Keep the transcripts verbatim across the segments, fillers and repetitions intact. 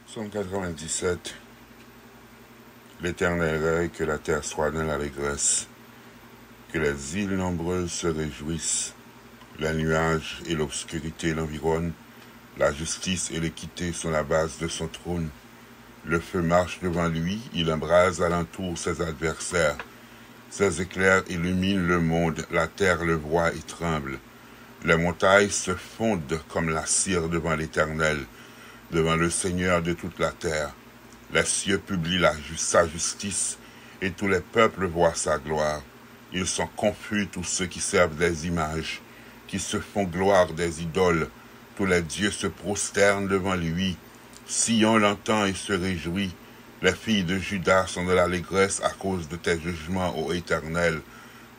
Psaume quatre-vingt-dix-sept. L'Éternel règne, que la terre soit dans l'allégresse, que les îles nombreuses se réjouissent. Les nuages et l'obscurité l'environnent, la justice et l'équité sont la base de son trône. Le feu marche devant lui, il embrase alentour ses adversaires. Ses éclairs illuminent le monde, la terre le voit et tremble. Les montagnes se fondent comme la cire devant l'Éternel, devant le Seigneur de toute la terre. Les cieux publient la ju- sa justice, et tous les peuples voient sa gloire. Ils sont confus, tous ceux qui servent des images, qui se font gloire des idoles. Tous les dieux se prosternent devant lui. Sion l'entend et se réjouit. Les filles de Juda sont dans l'allégresse à cause de tes jugements, ô Éternel.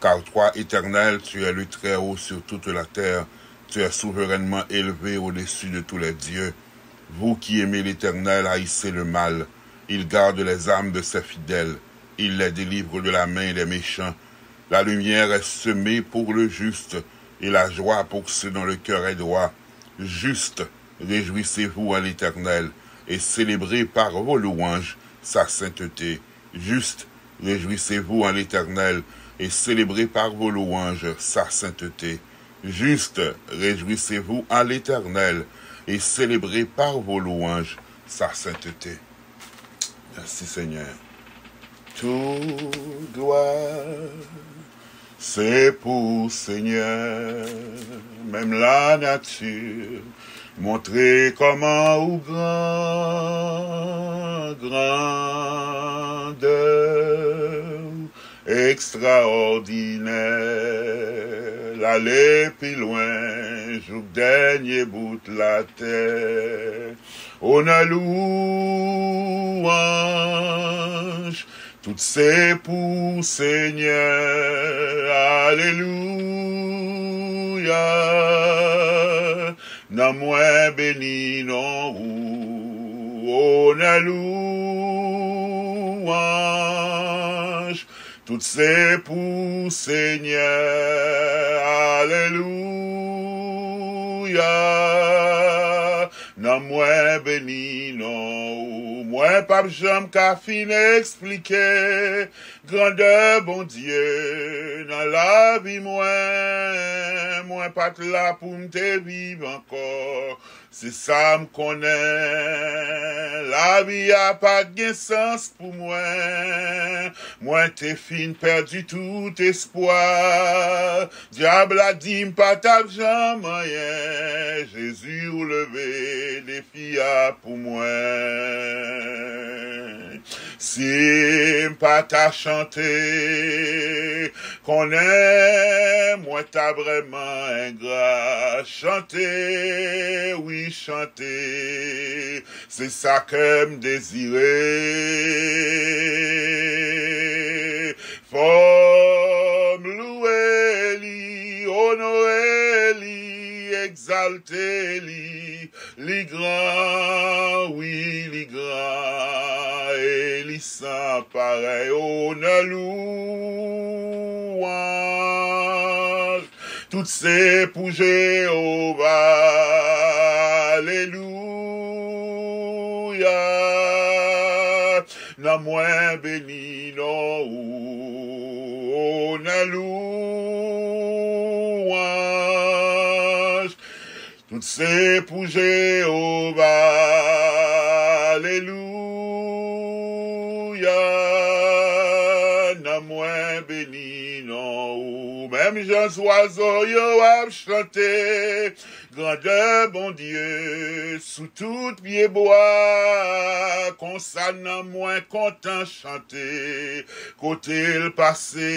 Car toi, Éternel, tu es le Très-Haut sur toute la terre. Tu es souverainement élevé au-dessus de tous les dieux. Vous qui aimez l'Éternel, haïssez le mal. Il garde les âmes de ses fidèles. Il les délivre de la main des méchants. La lumière est semée pour le juste, et la joie pour ceux dont le cœur est droit. Juste, réjouissez-vous en l'Éternel, et célébrez par vos louanges sa sainteté. Juste, réjouissez-vous en l'Éternel, et célébrez par vos louanges sa sainteté. Juste, réjouissez-vous en l'Éternel, et célébrez par vos louanges sa sainteté. Merci Seigneur. Tout gloire se pou Senyè, menm lanati montre kòman ou gran, grandè w ekstraòdinè. L ale pi lwen jouk dènye bout latè. Onè, louwanj, tout se pou Senyè. Alelouya. Nanm mwen beni non ou. Onè, louwanj, tout se pou Senyè. Alelouya. Nanm mwen beni non ou. Mwen p ap janm ka fin eksplike grandè Bondye nan lavi mwen. Mwen pa t la pou m te viv ankò. Se sa m konnen, lavi a pa t gen sans pou mwen. Mwen te fin pèdi tout espwa. Dyab la di m pa t ap janm anyen. Jezi ou leve defi a pou mwen. Si m pa ta chante, konnen mwen ta vrèman engra. Chante, wi, chante, se sa kè m dezire. Fò m louwe li, onore li, egzalte li. Li gran, wi, li gran, e li san parèy. Onè, louwanj, tout se pou Jewova. Alelouya. Nanm mwen beni non ou. Onè, louwanj, tout se pou Jewova. Alelouya. Nanm mwen beni non ou. Menm jan zwazo yo ap chante grandè Bondye sou tout pyebwa, konsa nanm mwen kontan chante. Kote l pase,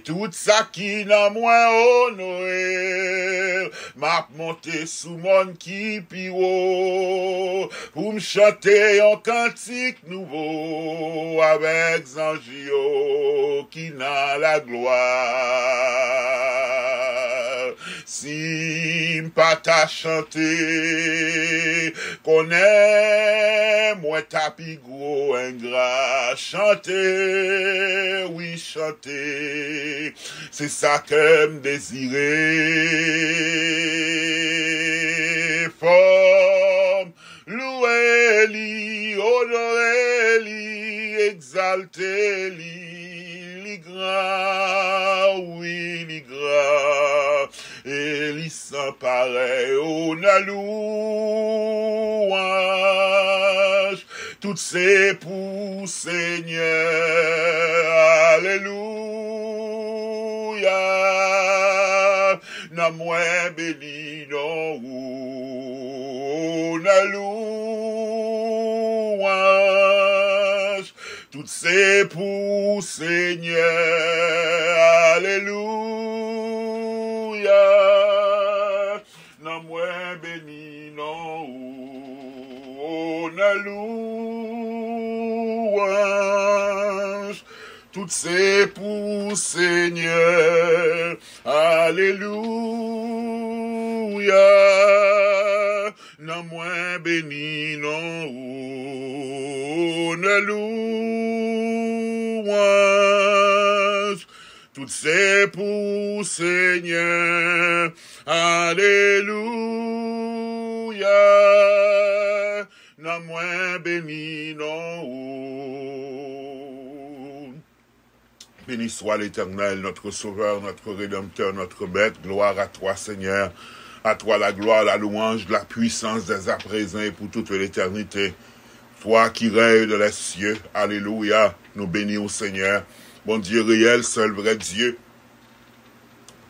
tout sa ki nan mwen onore l. M ap monte sou mòn ki pi wo pou m chante yon kantik nouvo avèk zanj yo ki nan laglwa. Si m pa ta chante, konnen mwen ta pi gwo engra. Chante, wi, chante, se sa kè m dezire. Fò m louwe Onore li, egzalte li, li gran, wi, li gran, e li san parèy. O, nan louanj, tout se pou Senyè. Alelouya. Nanm mwen beni non ou. Nan louanj, tout se pou Senyè. Alelouya. Nanm mwen beni non ou. Nan louanj, tout se pou Senyè. Alelouya. Nanm mwen beni non ou. Nan louanj, tout se pou Senyè. Alelouya. Nanm mwen beni non ou. Béni soit l'Éternel, notre Sauveur, notre Rédempteur, notre Maître. Gloire à toi, Seigneur. À toi la gloire, la louange, la puissance dès à présent et pour toute l'éternité. Toi qui règnes dans les cieux. Alléluia. Nou beni w, Senyè. Bondye reyèl, sèl vrè Dye.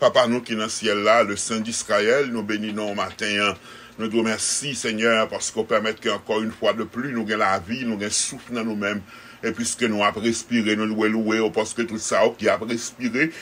Papa nou ki nan syèl la, le Saint d'Israël, nou beni non w maten an. Nou di w mèsi, Senyè, paske w pèmèt ke ankò yon fwa de pli, nou gen lavi, nou gen souf nan nou menm. E piske nou ap respire, nou dwe louwe w, paske tout sa yo ki ap respire,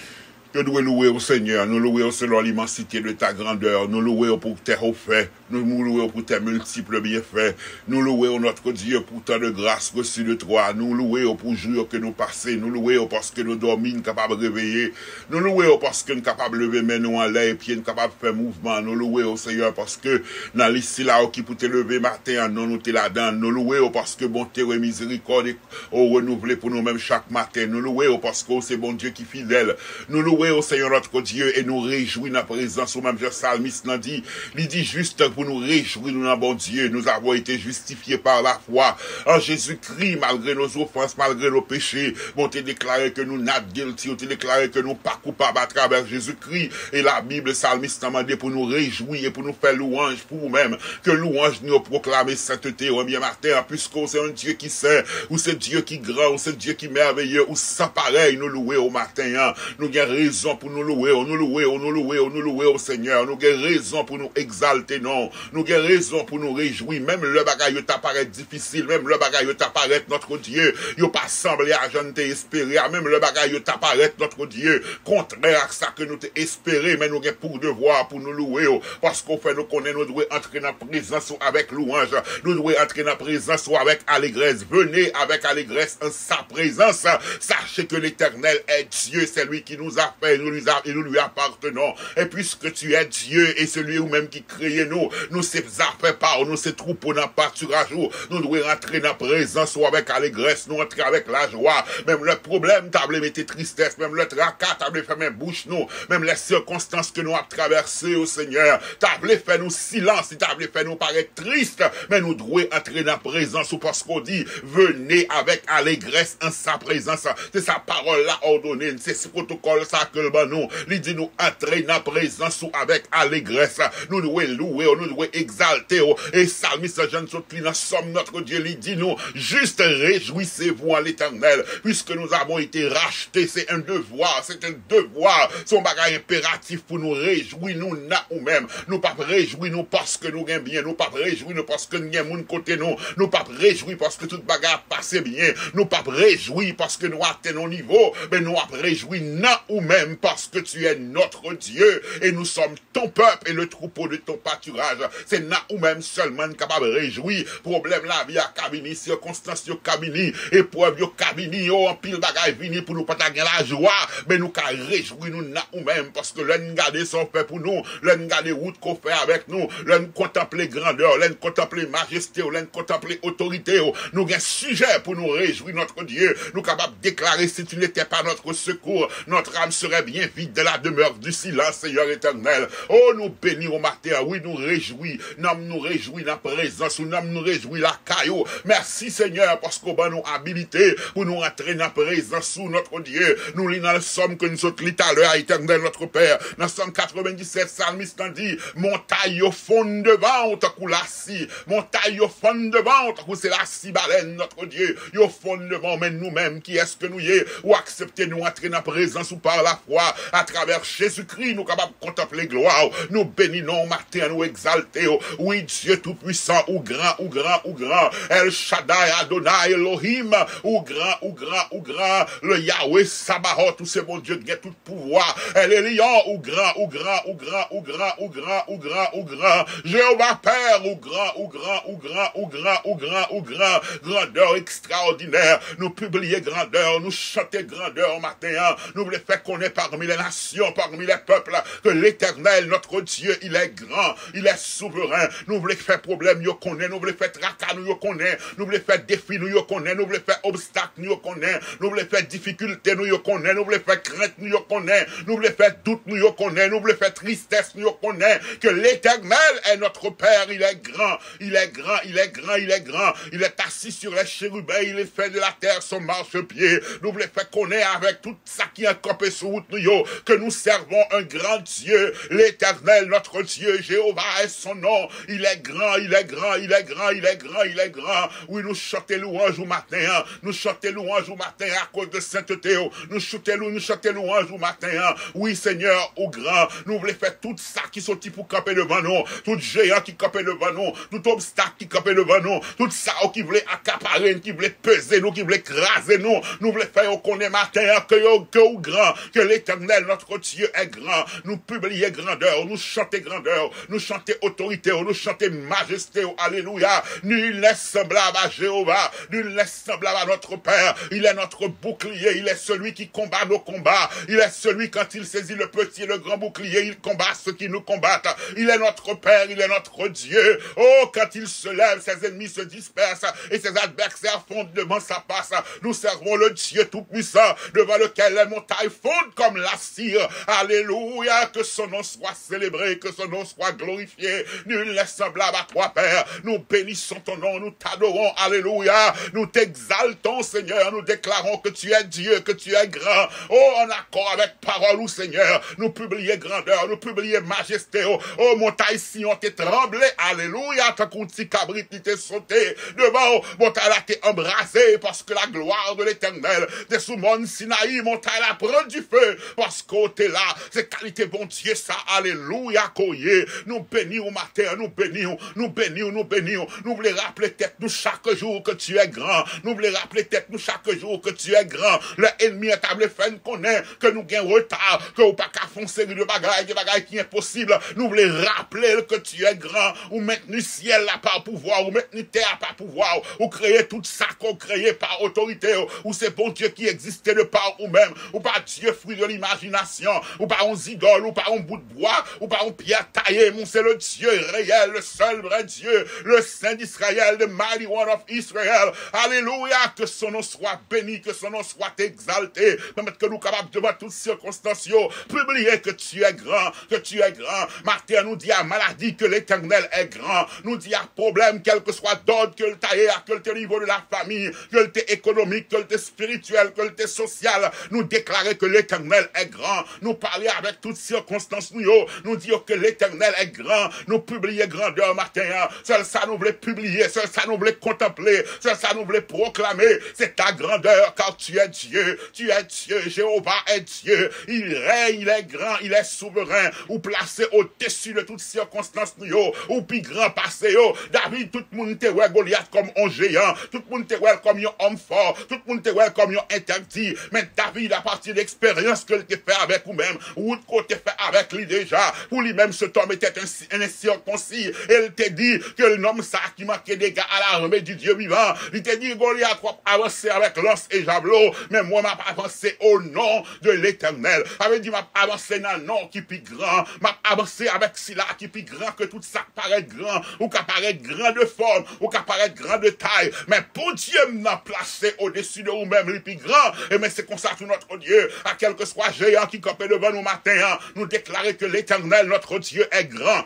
yo dwe louwe w, Senyè. Nou louwe w selon l'immensité de ta grandeur. Nou louwe w pou tè ofè. Nou louwe w pou tes multiples bienfaits. Nou louwe w, notre Dieu, pour tant de grâces reçues de toi. Nou louwe w pou jou yo ke nou pase. Nou louwe w paske nou dòmi, n kapab reveye. Nou louwe w paske n kapab leve men nou anlè, e pye n kapab fè mouvman. Nou louwe w, Senyè, paske nan lis sila yo ki pou te leve maten an, non nou te ladan l. Nou louwe w paske bonte w e mizerikòd e, o, renouvle pou nou menm chak maten. Nou louwe w paske w se Bondye ki fidèl. Nou louwe w, Senyè, notre Dieu, e nou rejwi nan prezans ou, menm jan salmis lan di. Li di, juste pou nou rejwi nou nan Bondye. Nous avons été justifiés par la foi en Jésus-Christ, malgré nos offenses, malgré nos péchés. Bon, te deklare ke nou not guilty, ou te deklare ke nou pa koupab atravè Jezikri. E Labib, salmis lan mande pou nou rejwi e pou nou fè louanj pou ou menm. Ke louanj nou yo pwoklame sentete ou. Ebyen, maten an, piske ou se yon Dye ki sen, ou se Dye ki gran, ou se Dye ki mèveye, ou san parèy, nou louwe ou maten an. Nou gen rezon pou nou louwe w, nou louwe w, nou louwe w, nou louwe w, Senyè. Nou gen rezon pou nou egzalte non w. Nou gen rezon pou nou rejwi, menm lè bagay yo ta parèt difisil, menm lè bagay yo ta parèt, notre Dieu, yo pa sanble a jan n te espere a, menm lè bagay yo ta parèt, notre Dieu, kontrè ak sa ke nou te espere, men nou gen pou devwa pou nou louwe w, paske w fè nou konnen nou dwe antre nan prezans ou avèk louanj, nou dwe antre nan prezans ou avèk alegrès. Venez avec allégresse en sa présence. Sachez que l'Éternel est Dieu, c'est lui qui nous a fait, nous lui a, et nous lui appartenons. Et puisque tu es Dieu, et c'est lui ou menm ki kreye nou, nou se zafè pa w, nou se twoupo nan patiraj ou. Nou dwe rantre nan prezans ou avèk alegrès, nou antre avèk lajwa. Menm lè pwoblèm ta vle mete tristès, menm lè traka ta vle fèmen bouch nou, menm lè sikonstans ke nou ap travèse yo, Senyè, ta vle fè nou silans, li ta vle fè nou parèt tris, men nou dwe antre nan prezans ou, paske w di, venez avec allégresse en sa présence. Se sa pawòl la òdone n, se pwotokòl sa ke l ban nou. Li di nou antre nan prezans ou avèk alegrès. Nou dwe louwe w, nou dwe egzalte w. E salmis la, jan n sot li nan Sòm, notre Dieu, li di nou, juste réjouissez-vous en l'Éternel, puisque nous avons été rachetés. C'est un devoir, c'est un devoir. Se yon bagay enperatif pou nou rejwi nou nan ou menm. Nou p ap rejwi nou paske nou gen byen. Nou p ap rejwi nou paske n gen moun kote nou. Nou p ap rejwi paske tout bagay ap pase byen. Nou p ap rejwi paske nou atenn yon nivo. Men nou ap rejwi nan ou menm, paske tu es notre Dieu et nous sommes ton peuple et le troupeau de ton pâturage. Se nan ou menm sèlman n kapab rejwi. Pwoblèm lavi a ka vini, sikonstans yo ka vini, eprèv yo ka vini, yo anpil bagay vini pou nou pa ta gen lajwa, men nou ka rejwi nou nan ou menm, paske lè n gade sa w fè pou nou, lè n gade wout ke w fè avèk nou, lè n kontanple grandè w, lè n kontanple majeste w, lè n kontanple otorite w, nou gen sijè pou nou rejwi notre Dieu. Nou kapab deklare, si tu n'étais pas notre secours, notre âme serait bien vide dans la demeure du silence, Seigneur éternel. Oh, nou beni w maten an. Wi, nou rejwi. Nanm nou rejwi nan prezans ou. Nanm nou rejwi lakay ou. Mèsi, Senyè, paske w ban nou abilite pou nou antre nan prezans ou, notre Dieu. Nou li nan Sòm ke nou sot li talè a, Éternel, notre Père. Nan Sòm katrevendisèt, salmis lan di, montay yo fonn devan w tankou lasi. Montay yo fonn devan w tankou se lasi balèn, notre Dieu. Yo fonn devan w, men nou menm, kiyès ke nou ye? Ou aksepte nou antre nan prezans ou pa lafwa. Atravè Jezikri, nou kapab kontanple glwa w. Nou beni non w maten an, nou egzalte w. Wi, Dye Toupisan, ou gran, ou gran, ou gran. El Shaddai, Adonai, Elohim, ou gran, ou gran, ou gran. Le Yahweh Sabaoth, ou se Bondye ki gen tout pouvwa. El Elyon, ou gran, ou gran, ou gran, ou gran, ou gran, ou gran, ou gran. Jewova Pè, ou gran, ou gran, ou gran, ou gran, ou gran, ou gran. Grandè w ekstraòdinè. Nou pibliye grandè w, nou chante grandè w maten an. Nou vle fè konnen parmi les nations, parmi les peuples, que l'Éternel, notre Dieu, il est grand, il est souverain. Nou vle fè pwoblèm yo konnen, nou vle fè traka nou yo konnen, nou vle fè defi nou yo konnen, nou vle fè obstak nou yo konnen, nou vle fè difikilte nou yo konnen, nou vle fè krent nou yo konnen, nou vle fè dout nou yo konnen, nou vle fè tristès nou yo konnen, que l'Éternel est notre Père, il est grand, il est grand, il est grand, il est grand, il est assis sur les chérubins, il fait de la terre son marchepied. Nou vle fè konnen avèk tout sa ki an kanpe sou wout nou yo, que nous servons un grand Dieu, l'Éternel, notre Dieu, Jéhovah est son nom. Il est grand, il est grand, il est grand, il est grand, il est grand. Wi, nou chante lwanj ou maten an. Nou chante lwanj ou maten an akoz de sentete w. Nou chante lou, nou chante lwanj ou maten an. Wi, Senyè, ou gran. Nou vle fè tout sa ki soti pou kanpe devan nou. Tout jeyan ki kanpe devan nou. Tout obstak ki kanpe devan nou. Tout sa yo ki vle akapare n, ki vle peze nou, ki vle kraze nou. Nou vle fè yo konnen maten an ke yo, ke ou gran, que l'Éternel, notre Dieu, est grand. Nou pibliye grandè w, nou chante grandè w, nou chante otorite w, nou chante majeste w. Alelouya. Nul n'est semblable à Jéhovah. Nul n'est semblable à notre Père. Il est notre bouclier. Il est celui qui combat nos combats. Il est celui, quand il saisit le petit et le grand bouclier, il combat ceux qui nous combattent. Il est notre Père, il est notre Dieu. Oh, quand il se lève, ses ennemis se dispersent et ses adversaires fondent devant sa face. Nous servons le Dieu tout-puissant, devant lequel les montagnes fondent comme la cire. Alléluia, que son nom soit célébré, que son nom soit glorifié. Nul n'est semblable à toi, Père. Nous bénissons ton nom, nous t'adorons. Alléluia. Nous t'exaltons, Seigneur. Nous déclarons que tu es Dieu, que tu es grand. Oh, en accord avec parole ou, Seigneur. Nou pibliye grandè, nou pibliye majeste w. Oh, montay Siyon te tranble. Alelouya. Tankou ti kabrit, li te sote devan w. Montay la te anbraze, paske la gloire de l'Éternel te sou mòn Sinayi. Montay la pran dife, paske w te la. Se kalite Bondye sa, alelouya, ke w ye. Nou beni w maten an, nou beni w, nou beni w, nou beni w. Nou vle raple tèt nou chak jou que tu es grand. Nou vle raple tèt nou chak jou que tu es grand. Lè enmi an ta vle fè n konnen ke nou gen reta, ke ou pa ka fè yon seri de bagay, de bagay ki enposib. Nou vle raple l que tu es grand. Ou mentni syèl la pa pouvwa, ou mentni tè a pa pouvwa. Ou kreye tout sa ke w kreye pa otorite w. Ou se Bondye ki egziste de pa ou menm. Ou pa Dye fwi de limajinasyon. Ou pa yon zidòl, ou pa yon bout bwa, ou pa yon pyè taye. Men w se le Dieu réel, le seul vrai Dieu, le Saint d'Israël, the mighty one of Israel. Alelouya, que son nom soit béni, que son nom soit exalté. Pèmèt ke nou kapab devan tout sikonstans yo pibliye que tu es grand, que tu es grand. Maten an, nou di a maladi que l'Éternel est grand. Nou di a pwoblèm, kèlkeswa dòd ke l ta ye a, ke l te nivo de la fami, ke l te ekonomik, ke l te espirityèl, ke l te sosyal, nou deklare que l'Éternel est grand. Nou pale avèk tout sikonstans nou yo. Nou di yo que l'Éternel est grand. Nou pibliye grandè maten an. Sèl sa nou vle pibliye, sèl sa nou vle kontanple, sèl sa nou vle pwoklame, se ta grandè, car tu es Dieu, tu es Dieu, Jéhovah est Dieu. Il règne, il est grand, il est souverain. Ou plase odesi de tout sikonstans nou yo. Ou pi gran pase yo. David, tout moun te wè Golyat kòm yon jeyan. Tout moun te wè l kòm yon òm fò. Tout moun te wè l kòm yon entèdi. Men David, apati de eksperyans ke l te fè avèk ou menm, wout ke w te fè avèk li deja, pour lui-même cet homme était un, un incirconcis. E l te di ke nonm sa ki manke dega à l'armée du Dieu vivant. Li te di, Golyat, w ap avanse avèk lans e javlo, men mwen m ap avanse au nom de l'Éternel. Sa vle di, m ap avanse nan non ki pi gran. M ap avanse avèk sila ki pi gran ke tout sa k parèt gran. Ou ka parèt gran de fòm, ou ka parèt gran de tay, men Bondye m nan plase odesi de ou menm, li pi gran. E men se konsa tou notre Dieu, à quel Kèlkeswa jeyan ki kanpe devan nou maten an, nou deklare ke Letènèl, notre Dieu, est grand.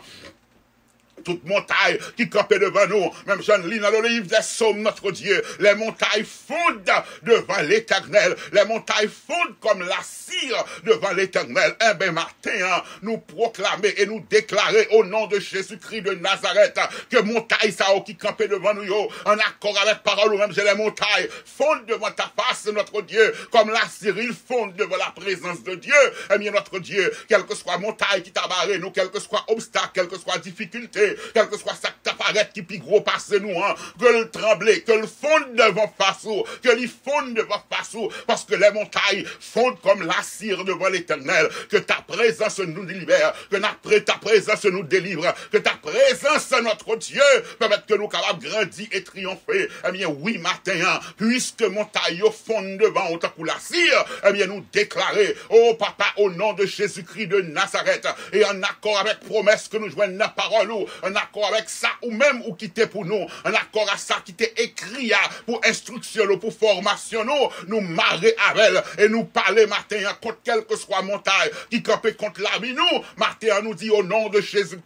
Tout montay ki kanpe devan nou, menm jan li nan le livre des psaumes, notre Dieu, les montagnes fondent devant l'Éternel, les montagnes fondent comme la cire devant l'Éternel. Enben, maten an, nou pwoklame e nou deklare, au nom de Jésus-Christ de Nazareth, ke montay sa yo ki kanpe devan nou yo, an akò avèk pawòl ou, menm jan les montagnes fondent devant ta face, notre Dieu, comme la cire, ils fondent devant la présence de Dieu. Ebyen, notre Dieu, kèlkeswa montay ki ta bare nou, kèlkeswa obstak, kèlkeswa difikilte, kèlkeswa sa k ta parèt ki pi gwo pase nou an, ke l tranble, ke l fonn devan fas ou, ke li fonn devan fas ou, paske les montagnes fondent comme la cire devant l'Éternel, que ta présence nous libère, que na- ta présence nous délivre, que ta présence, notre Dieu, pèmèt ke nou kapab grandi e triyonfe. Ebyen, wi, maten an, puiske montay yo fonn devan ou tankou lasir, ebyen, nou deklare, o Papa, au nom de Jésus-Christ de Nazareth, e an akò avèk pwomès ke nou jwenn nan pawòl ou, an akò avèk sa ou menm ou kite pou nou, an akò a sa ki te ekri a pou enstriksyon nou, pou fòmasyon nou, nou mare avè l e nou pale maten an kont kèlkeswa montay ki kanpe kont lavi nou. Maten an, nou di, au nom de Jésus-Christ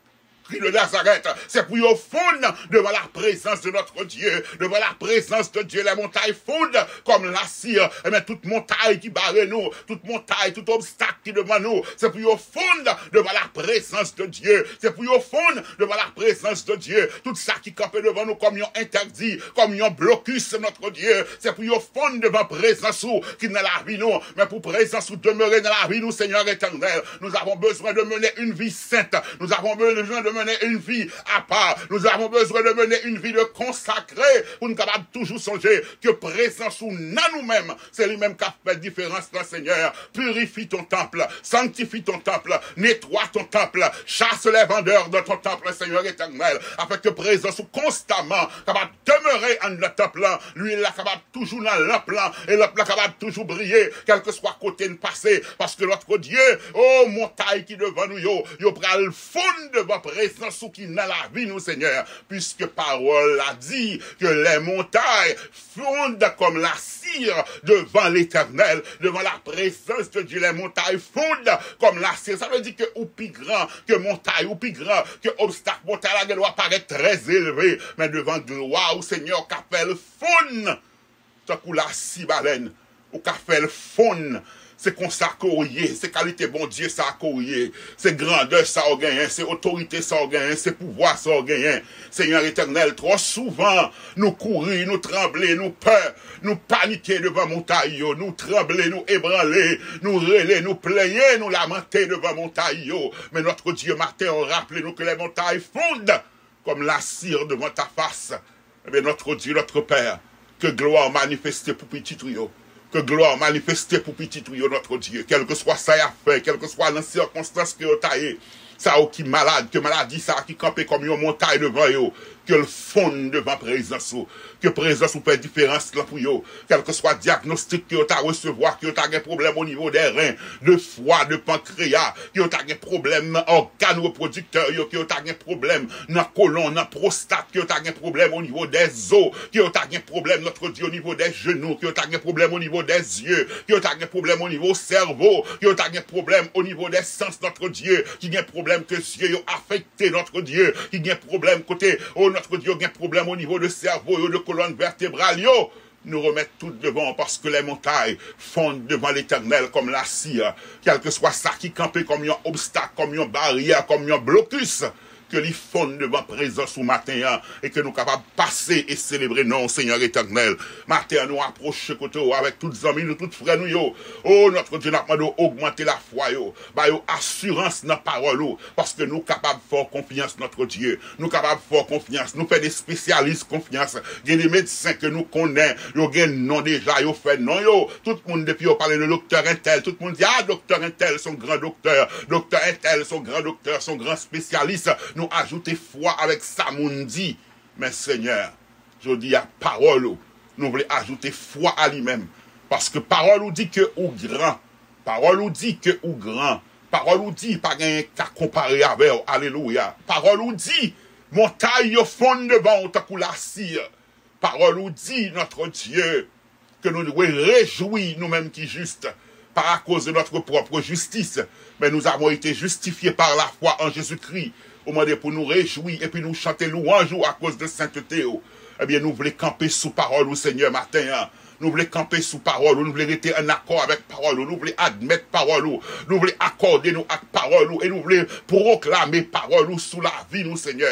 de Nazareth, c'est pour yo fonn devant la présence de notre Dieu, devant la présence de Dieu, les montagnes fondent comme la cire. Ebyen, tout montay ki bare nou, tout montay, tout obstak ki devan nou, se pou yo fonn devant la présence de Dieu, se pou yo fonn devant la présence de Dieu. Tout sa ki kanpe devan nou kòm yon entèdi, kòm yon blokis, notre Dieu, se pou yo fonn devan prezans ou ki nan lavi nou. Men pou prezans ou demere nan lavi nou, Seigneur éternel, nous avons besoin de mener une vie sainte. Nous avons besoin de mener une vie à part. Nous avons besoin de mener une vie de consacré pou nou kapab toujou sonje ke prezans ou nan nou menm, se li menm k ap fè diferans lan, Senyè. Purifie ton temple, sanctifie ton temple, nettoie ton temple, chasse les vendeurs dans ton temple, Seigneur éternel, afin que présence ou constamment capable demeurer en le temple, l'huile la capable toujours dans lampe là, et lampe la capable toujours briller, quel que soit côté de passer, parce que notre Dieu, oh, montagne qui devant nous, yo, yo pral fonn devant présence ou qui dans la vie nous, Seigneur, puisque parole a dit que les montagnes fondent comme la cire devant l'Éternel, devant la présence de Dieu. Les montagnes fondent comme la cire. Sa vle di ke ou pi gran ke montay, ou pi gran ke obstak. Montay la gen dwa parèt trè elve, men devan glwa ou, Senyè, ou ka fè l fonn tankou lasi balèn. Ou ka fè l fonn. Se konsa ke w ye, se kalite Bondye sa ke w ye, se grandè sa w genyen, se otorite sa w genyen, se pouvwa sa w genyen. Senyè Etènèl, twò souvan, nou kouri, nou tranble, nou pè, nou panike devan montay yo, nou tranble, nou ebranle, nou rele, nou plenyen, nou lamante devan montay yo. Men notre Dieu, maten an, raple nou ke les montagnes fondent comme la cire devant ta face. Ebyen, notre Dieu, notre Père, ke glwa w manifeste pou pitit ou yo. Ke glwa w manifeste pou pitit ou yo, notre Dieu. Kèlkeswa sa y ap fè, kèlkeswa nan sikonstans ke yo ta ye, sa yo ki malad, ke maladi sa a ki kanpe kòm yon montay devan yo, ke l fonn devan prezans ou. Ke prezans ou fè diferans lan pou yo. Kèlkeswa dyagnostik ke yo ta resevwa, ke yo ta gen pwoblèm onivo de ren, de fwa, de pankreya, ke yo ta gen pwoblèm nan ògàn repwodiktè yo, ke yo ta gen pwoblèm nan kolon, nan pwostat, ke yo ta gen pwoblèm onivo de zo, ke yo ta gen pwoblèm, notre Dieu, onivo de jenou, ke yo ta gen pwoblèm onivo de zye, ke yo ta gen pwoblèm onivo sèvo, ke yo ta gen pwoblèm onivo de sans, notre Dieu, ki gen pwoblèm ke zye yo afekte, notre Dieu, ki gen pwoblèm kote, oh, notre Dieu, gen pwoblèm onivo de sèvo yo, de kolòn vètebral yo. Nou remèt tout devan w, paske les montagnes fondent devant l'Éternel comme la cire. Kèlkeswa sa ki kanpe kòm yon obstak, kòm yon baryè, kòm yon blokis, ke li fonn devan prezans ou maten an, e ke nou kapab pase e selebre non w, Senyè Etènèl. Maten an, nou apwoche kote w avèk tout zanmi nou, tout frè nou yo. Oh, notre Dieu, n ap mande w ogmante lafwa yo, ba yo asirans nan pawòl ou, paske nou kapab fè w konfyans, notre Dieu. Nou kapab fè w konfyans. Nou fè de espesyalis konfyans. Gen de medsen ke nou konnen, yo gen non deja, yo fè non yo. Tout moun, depi yo pale de doktè entèl, tout moun di, ah, doktè entèl se yon gran doktè, doktè entèl se yon gran doktè, se yon gran espesyalis. Nou ajoute fwa avèk sa moun di. Men Senyè, jodi a, pawòl ou, nou vle ajoute fwa a li menm. Paske pawòl ou di ke ou gran. Pawòl ou di ke ou gran. Pawòl ou di pa genyen k ka konpare avè w. Alelouya. Pawòl ou di, montay yo fonn devan w tankou lasi. Pawòl ou di, notre Dieu, ke nou dwe rejwi nou menm ki jis. pas à cause de notre propre justice, mais nous avons été justifiés par la foi en Jésus-Christ. Ou mande pou nou rejwi epi nou chante lwanj ou akoz de senteté ou. Ebyen, nou vle kanpe sou pawòl ou, Senyè, maten an. Nou vle kanpe sou pawòl ou, nou vle rete an akò avèk pawòl ou, nou vle admèt pawòl ou, nou vle akòde nou ak pawòl ou, e nou vle pwoklame pawòl ou sou lavi nou, Senyè.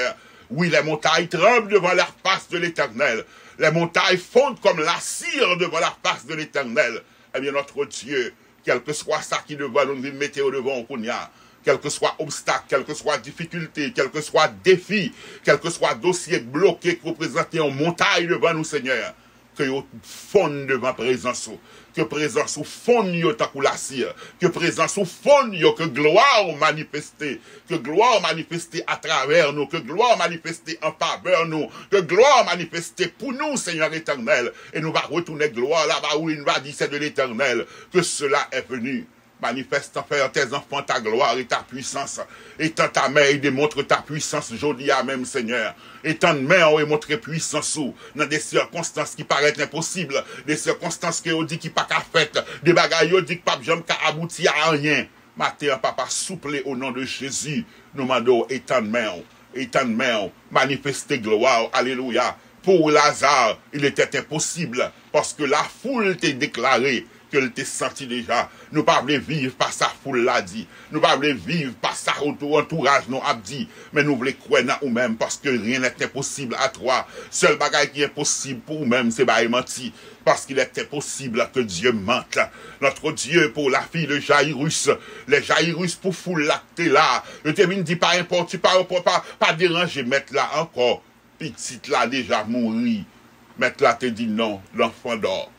Oui, les montagnes tremblent devant la face de l'Éternel. Les montagnes fondent comme la cire devant la face de l'Éternel. Ebyen, notre Dieu, kèlkeswa sa ki devan nou, nou vin mete yo devan ou kounye a. Kèlkeswa obstak, kèlkeswa difikilte, kèlkeswa defi, kèlkeswa dosye bloke ki reprezante yon montay devan nou, Senyè, ke yo fonn devan prezans ou. Ke prezans ou fonn yo tankou lasi. Ke prezans ou fonn yo, ke glwa ou manifeste. Ke glwa ou manifeste atravè nou. Ke glwa ou manifeste an favè nou. Ke glwa ou manifeste pou nou, Senyè Etènèl. E nou va retounen glwa la ba ou, e nou va di, c'est de l'Éternel que cela est venu. Manifeste envers tes enfants ta gloire et ta puissance. Étends ta main et démontre ta puissance jodi a menm, Senyè. Etann men w e montre pwisans ou nan de sikonstans ki parèt enposib, de sikonstans ke yo di ki pa ka fèt, de bagay yo di ki p ap janm ka abouti a anyen. Maten an, Papa, souple, o non de Jezi, nou mande w, etann men w, etann men w, manifeste glwa w, alelouya. Pour Lazare, il était impossible, paske lafoul te deklare ke l te santi deja. Nou pa vle viv pa sa foul la di. Nou pa vle viv pa sa otou-, antouraj nou ap di. Men nou vle kwè nan ou menm, paske rien n'est impossible à toi. Sèl bagay ki enposib pou ou menm, se bay manti. Parce qu'il est impossible que Dieu mente. Notre Dieu, pour la fille de Jairus, les Jairus pou foul la k te la, yo te vin di pa enpòte, pa, pa, pa, pa deranje mèt la ankò. Pitit la deja mouri. Mèt la te di non, l'enfant dort.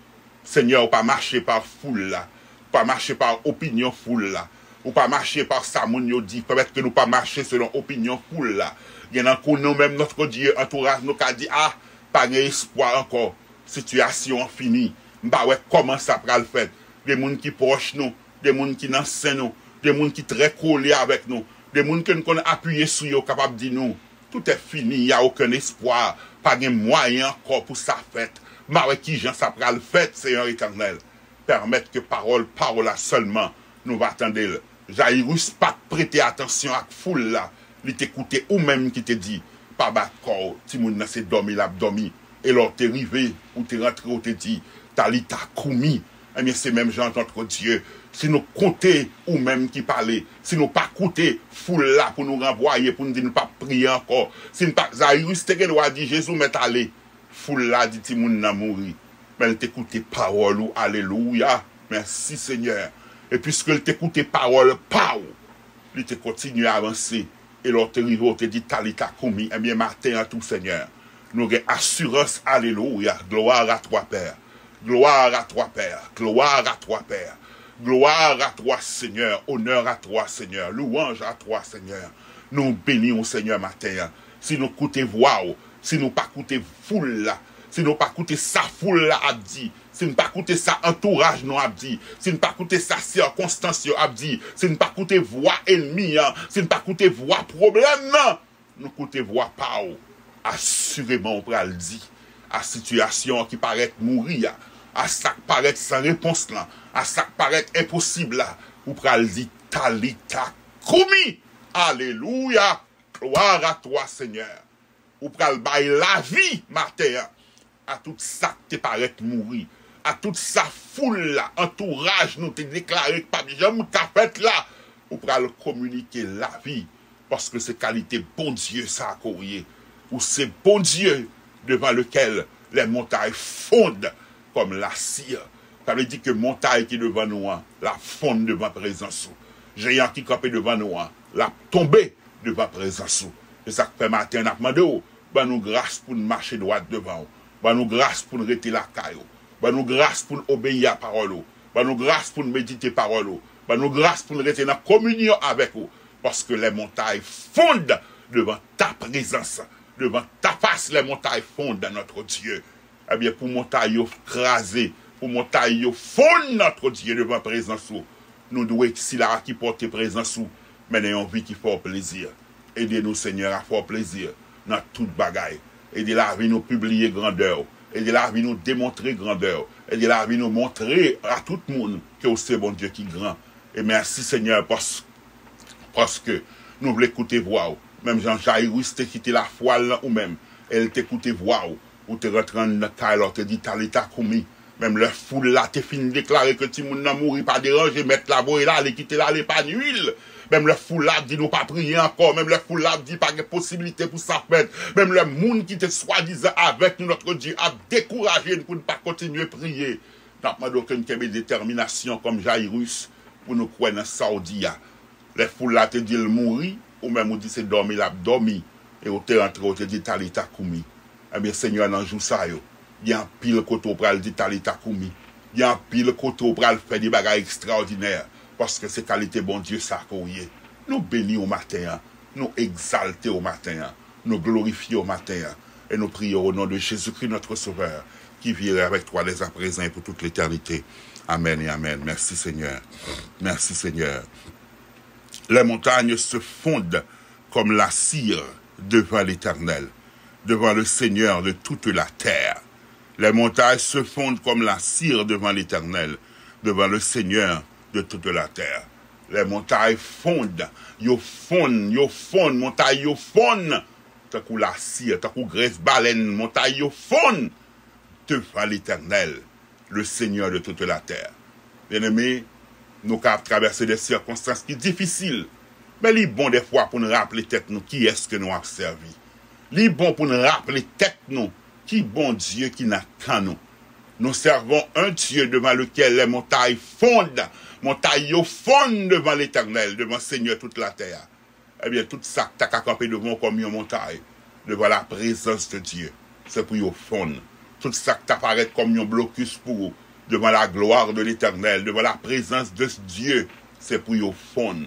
Senyè, ou pa mache pa foul la. Ou pa mache pa opinyon foul la. Ou pa mache pa sa moun yo di. Pèmèt ke nou pa mache selon opinyon foul la. Gen nan kou nou menm, notre Dieu, antouraj nou ka di, ah, pa gen espwa ankò. Sitiyasyon an fini. M pa wè kòman sa pral fèt. De moun ki pwòch nou, de moun ki nan sen nou, de moun ki trè kole avèk nou, de moun ke n konn apiye sou yo kapab di nou, tout est fini, y a aucun espoir, pa gen mwayen ankò pou sa fèt. M pa wè kijan sa pral fèt, Senyè Etènèl. Pèmèt ke pawòl pa w la sèlman nou va tande l. Jairus pa t prete atansyon ak foul la, li te koute ou menm ki te di, pa bat kò w, timoun nan se dòmi l ap dòmi. E lè w te rive, ou te rantre, ou te di, Talita koumi. Ebyen, se menm jan, notre Dieu, si nou koute ou menm ki pale, si nou pa koute foul la pou nou ranvwaye, pou nou di nou p ap priye ankò, si nou pa, Jairus te gen dwa di, Jezi, ou mèt ale. Foul la di timoun nan mouri, men l te koute pawòl ou, alelouya, mèsi Senyè. E piske l te koute pawòl pa w, li te kontinye avanse, e lè w te rive, w te di, Talita koumi, ebyen, maten an tou, Senyè, nou gen asirans, alelouya, gloire à toi, Père, gloire à toi, Père, gloire à toi, Père, gloire à toi, Seigneur, honneur à toi, Seigneur, louange à toi, Seigneur. Nou beni w, Senyè, maten an. Si nou koute vwa w, si nou pa koute foul la, si nou pa koute sa foul la ap di, si n pa koute sa antouraj nou ap di, si n pa koute sa sikonstans yo ap di, si n pa koute vwa ènmi an, si n pa koute vwa pwoblèm nan, nou koute vwa pa w, asireman w pral di a sitiyasyon an ki parèt mouri a, a sa k parèt san repons lan, a sa k parèt enposib la, ou pral di, Talita koumi! Alelouya! Gloire à toi, Seigneur. Ou pral bay lavi maten an a tout sa k te parèt mouri, a tout sa foul la, antouraj nou te deklare k p ap janm ka fèt la. Ou pral kominike lavi, paske se kalite Bondye sa a ke w ye. Ou se Bondye devant lequel les montagnes fondent comme la cire. Sa vle di ke montay ki devan nou an, l ap fonn devan prezans ou. Jeyan ki kanpe devan nou an, l ap tonbe devan prezans ou. Se sa k fè maten an n ap mande w, ban nou gras pou n mache dwat devan w. Ban nou gras pou n rete lakay ou. Ban nou gras pou n obeyi a pawòl ou. Ban nou gras pou n medite pawòl ou. Ban nou gras pou n rete nan kominyon avèk ou. Paske les montagnes fondent devant ta présence. Devant ta face, les montagnes fondent, notre Dieu. Ebyen, pou montay yo kraze, pou montay yo fonn, notre Dieu, devan prezans ou. Nou dwe, sila a ki pote prezans ou, mennen yon vi ki fè w plezi. Ede nou, Senyè, a fè w plezi nan tout bagay. Ede lavi nou pibliye grandè w. Ede lavi nou demontre grandè w. Ede lavi nou montre a tout moun ke w se Bondye ki gran. E mèsi, Senyè, pas-, paske nou vle koute vwa w. Menm jan Jayiris te kite lafwa l nan ou menm, e l te koute vwa w. Ou te rantre anndan kay la, w te di, "Talita koumi." Menm lè foul la te fin deklare ke timoun nan mouri, pa deranje, mèt la voye l ale, kite l ale, pa nui l. Menm lè foul la ap di nou pa priye ankò, menm lè foul la ap di pa gen posiblite pou sa fèt, menm lè moun ki te swadizan avèk nou, notre Dieu, ap dekouraje n pou n pa kontinye priye, n ap mande w ke n kenbe detèminasyon kòm Jayiris pou nou kwè nan sa w di a. Lè foul la te di l mouri, ou menm ou di se dòmi l ap dòmi, e ou te rantre, ou te di, "Talita koumi." Ebyen, Senyè, nan jou sa yo, gen anpil kote w pral di, "Talita koumi." Gen anpil kote w pral fè de bagay ekstraòdinè, paske se kalite Bondye sa ke w ye. Nou beni w maten an, nou egzalte w maten an, nou glorifye w maten an, e nou priye w o non de Jezikri, notre Sauveur, qui vit avec toi dès à présent et pour toute l'éternité. Amen et amen. Merci, Seigneur. Merci, Seigneur. Les montagnes se fondent comme la cire devant l'Éternel, devant le Seigneur de toute la terre. Les montagnes se fondent comme la cire devant l'Éternel, devant le Seigneur de toute la terre. Les montagnes fondent, yo fonn, yo fonn, montay yo fonn, tankou lasir, tankou grès balèn, montay yo fonn devant l'Éternel, le Seigneur de toute la terre. Byeneme, nou ka ap travèse de sikonstans ki difisil, men li bon dèfwa pou n raple tèt nou kiyès ke nou ap sèvi. Li bon pou n raple tèt nou ki Bondye ki nan kan nou. Nous servons un Dieu devant lequel les montagnes fondent, montay yo fonn devant l'Éternel, devant Seigneur toute la terre. Ebyen, tout sa k ta ka kanpe devan w kòm yon montay, devant la présence de Dieu, se pou yo fonn. Tout sa k ta parèt kòm yon blokis pou ou, devant la gloire de l'Éternel, devant la présence de Dieu, se pou yo fonn.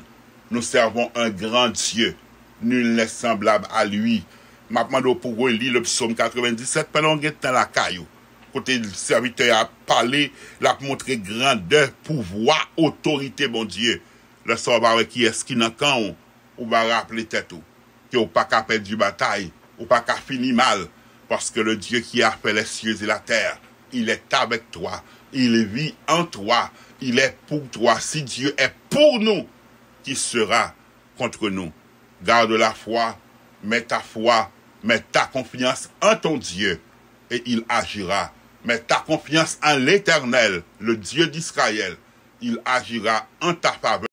Nous servons un grand Dieu, nul n'est semblable à lui. M ap mande w pou w reli le psaume quatre-vingt-dix-sept pandan w gen tan lakay ou. Kote sèvitè a ap pale, l ap montre grandè, pouvwa, otorite Bondye. Lè sa w pa wè kiyès ki nan kan w, ou va raple tèt ou ke ou pa ka pèdi batay, ou pa ka fini mal, parce que le Dieu qui a fait les cieux et la terre, il est avec toi, il vit en toi, il est pour toi. Si Dieu est pour nous, qui sera contre nous? Garde la foi, mets ta foi, mets ta confiance en ton Dieu, et il agira. Mets ta confiance en l'Éternel, le Dieu d'Israël, il agira en ta faveur.